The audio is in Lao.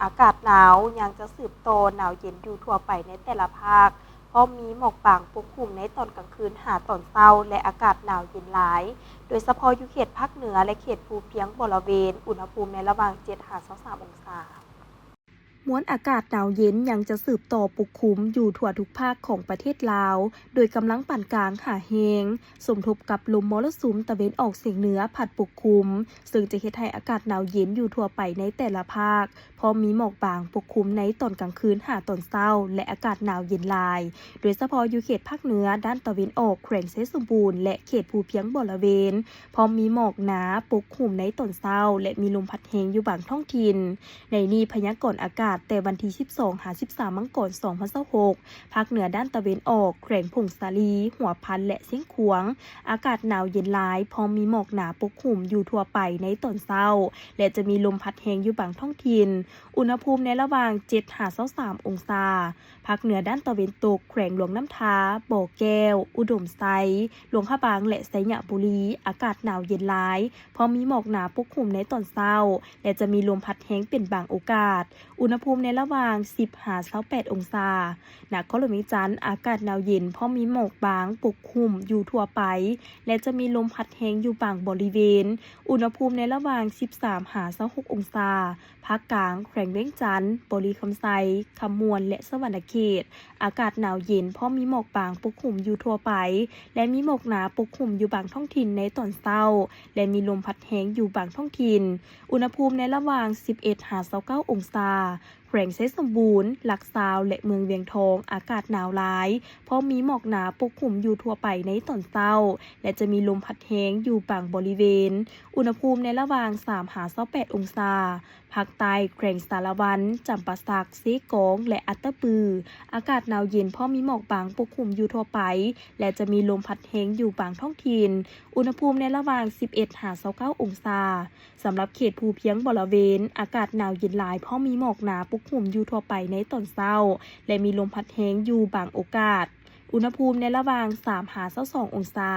ອາກາດໜາວຍັງຈະສືບຕໍ່ໜາວເຢັນຢູ່ທົ່ວໄປໃນແຕ່ລະພາກ, ພ້ອມມີໝອກບາງປົກຄຸມໃນຕອນກາງຄືນຫາຕອນເຊົ້າ ແລະ ອາກາດໜາວເຢັນຫຼາຍ, ໂດຍສະເພາະຢູ່ເຂດພາກເໜືອ ແລະ ເຂດພູພຽງບໍລະເວນ, ອຸນຫະພູມໃນລະຫວ່າງເຈັດຫາຊາວສາມອົງສາ. ມວນອາກາດໜາວເຢັນຍັງຈະສືບຕໍ່ປົກຄຸມຢູ່ທົ່ວທຸກພາກຂອງປະເທດລາວ, ໂດຍກຳລັງປານກາງຫາແຮງ, ສົມທົບກັບລົມມໍລະສຸມຕາເວັນອອກສຽງເໜືອພັດປົກຄຸມ, ເຊິ່ງຈະເຮັດໃຫ້ອາກາດໜາວເຢັນຢູ່ທົ່ວໄປໃນແຕ່ລະພາກ, ພ້ອມມີໝອກບາງປົກຄຸມໃນຕອນກາງຄືນຫາຕອນເຊົ້າ ແລະ ອາກາດໜາວເຢັນຫຼາຍ, ໂດຍສະເພາະຢູ່ເຂດພາກເໜືອດ້ານຕາເວັນອອກ ແຂວງໄຊສົມບູນ ແລະ ເຂດພູພຽງບໍລະເວນ, ພ້ອມມີໝອກໜາປົກຄຸມໃນຕອນເຊົ້າ ແລະ ມີລົມພັດແຮງຢູ່ບາງທ້ອງຖິ່ນ. ໃນນີ້ພະຍາກອນອາກາດແຕ່ວັນທີສິບສອງຫາສິບສາມມັງກອນສອງພັນຊາວຫົກ, ພາກເໜືອດ້ານຕາເວັນອອກ ແຂວງຜົ້ງສາລີ, ຫົວພັນ ແລະ ຊຽງຂວາງ, ອາກາດໜາວເຢັນຫຼາຍ, ພ້ອມມີໝອກໜາປົກຄຸມຢູ່ທົ່ວໄປໃນຕອນເຊົ້າ ແລະ ຈະມີລົມພັດແຮງຢູ່ບາງທ້ອງຖິ່ນ, ອຸນຫະພູມໃນລະຫວ່າງເຈັດຫາຊາວສາມອົງສາ. ພາກເໜືອດ້ານຕາເວັນຕົກ ແຂວງຫຼວງນ້ຳທາ, ບໍ່ແກ້ວ, ອຸດົມໄຊ, ຫຼວງພະບາງ ແລະ ໄຊຍະບູລີ, ອາກາດໜາວເຢັນຫຼາຍ, ພ້ອມມີໝອກໜາປົກຄຸມໃນຕອນເຊົ້າ ແລະ ຈະມີລົມພັດແຮງເປັນບາງໂອກາດ, ອຸນຫະພູມໃນລະຫວ່າງສິບຫາຊາວແປດອົງສາ. ນະຄອນຫຼວງວຽງຈັນ, ອາກາດໜາວເຢັນ ພ້ອມມີໝອກບາງປົກຄຸມຢູ່ທົ່ວໄປ ແລະ ຈະມີລົມພັດແຮງຢູ່ບາງບໍລິເວນ, ອຸນຫະພູມໃນລະຫວ່າງສິບສາມຫາຊາວຫົກອົງສາ. ພາກກາງ, ແຂວງວຽງຈັນ, ບໍລິຄຳໄຊ, ຄຳມ່ວນ ແລະ ສະຫວັນນະເຂດ, ອາກາດໜາວເຢັນ ພ້ອມມີໝອກບາງປົກຄຸມຢູ່ທົ່ວໄປ ແລະ ມີໝອກໜາປົກຄຸມຢູ່ບາງທ້ອງຖິ່ນໃນຕອນເຊົ້າ ແລະ ມີລົມພັດແຮງຢູ່ບາງທ້ອງຖິ່ນ, ອຸນຫະພູມໃນລະຫວ່າງສິບເອັດຫາຊາວເກົ້າອົງສາ. ແຂວງໄຊສົມບູນ, ຫຼັກຊາວ ແລະ ເມືອງວຽງທອງ ອາກາດໜາວຫຼາຍ, ພ້ອມມີໝອກໜາປົກຄຸມຢູ່ທົ່ວໄປໃນຕອນເຊົ້າ ແລະ ຈະມີລົມພັດແຮງຢູ່ບາງບໍລິເວນ, ອຸນຫະພູມໃນລະຫວ່າງສາມຫາຊາວແປດອົງສາ. ພາກໃຕ້, ແຂວງສາລະວັນ, ຈຳປາສັກ, ເຊກອງ ແລະ ອັດຕະປື, ອາກາດໜາວເຢັນ ພ້ອມມີໝອກບາງປົກຄຸມຢູ່ທົ່ວໄປ ແລະ ຈະມີລົມພັດແຮງຢູ່ບາງທ້ອງຖິ່ນ, ອຸນຫະພູມໃນລະຫວ່າງສິບເອັດຫາຊາວເກົ້າອົງສາ. ສຳລັບເຂດພູພຽງບໍລະເວນ, ອາກາດໜາວເຢັນຫຼາຍ, ພ້ອມມີໝອກໜາປົກຄຸມຢູ່ທົ່ວໄປໃນຕອນເຊົ້າ ແລະ ມີລົມພັດແຮງຢູ່ບາງໂອກາດ, ອຸນຫະພູມໃນລະຫວ່າງສາມຫາຊາວສອງອົງສາ.